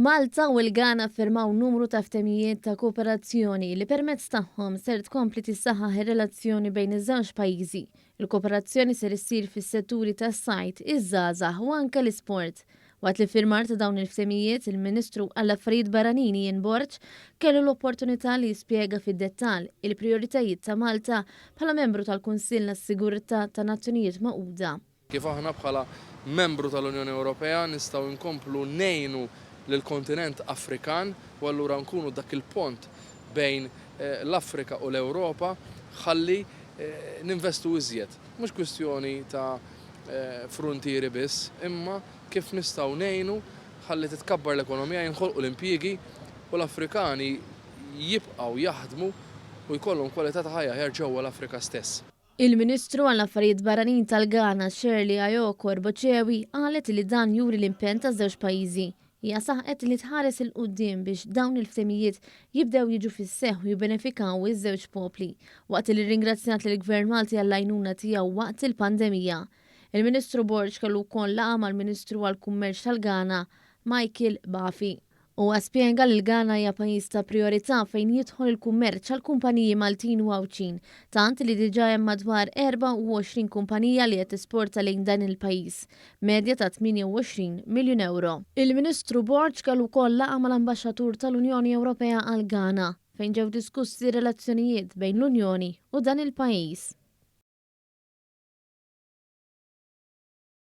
Malta u l-Ghana ffirmaw numru ta' ftehimijiet ta' kooperazzjoni li permezz tagħhom ser tkompli tissaħħaħ ir-relazzjoni bejn iż-żewġ pajjiżi. Il-kooperazzjoni ser issir fis-setturi tas-sajd, iż-żgħażagħ u anke l-isport. Waqt l-iffirmar ta' dawn il-ftehimijiet, il-Ministru għall-Affarijiet Barranin Ian Borg kellu l-opportunità li jispjega fid-dettall il-prijoritajiet ta' Malta bħala membru tal-Kunsill għas-Sigurtà tan-Nazzjonijiet Magħquda. Kif aħna bħala membru tal-Unjoni Ewropea nistgħu nkomplu ngħinu lill-kontinent Afrikan u allura nkunu dak il-pont bejn l-Afrika u l-Ewropa ħalli ninvestu iżjed. Mhux kwistjoni ta' fruntieri biss, imma kif nistgħu ngħinu ħalli titkabbar l-ekonomija, jinħolqu l-impjiegi u l-Afrikani jibqgħu jaħdmu u jkollhom kwalità ta' ħajja aħjar ġewwa l-Afrika stess. Il-Ministru għall-Affarijiet Barranin tal-Ghana Shirley Ayoko Erbocewi qalet li dan juri l-impenn taż-żewġ pajjiżi. Hija saħqet li tħares 'il quddiem biex dawn il-ftehimijiet jibdew jiġu fis-seħħ u jibbenefikaw iż-żewġ popli, waqt li rringrazzjat lill-Gvern Malti għall-għajnuna tiegħu waqt il-pandemija. Il-Ministru Borg kellu wkoll laqgħa mal-Ministru għall-Kummerċ tal-Ghana, Michael Bafi. Huwa spjega li l-Ghana hija pajjiż ta' prijorità fejn jidħol il-kummerċ għall-kumpaniji Maltin u Għawdxin, tant li diġà hemm madwar 24 kumpanija li qed tesporta lejn dan il-pajjiż, medja ta' 28 miljun ewro. Il-Ministru Borg kellu wkoll laqgħa mal-Ambaxxatur tal-Unjoni Ewropea għall-Ghana, fejn ġew diskussi r-relazzjonijiet bejn l-Unjoni u dan il-pajjiż.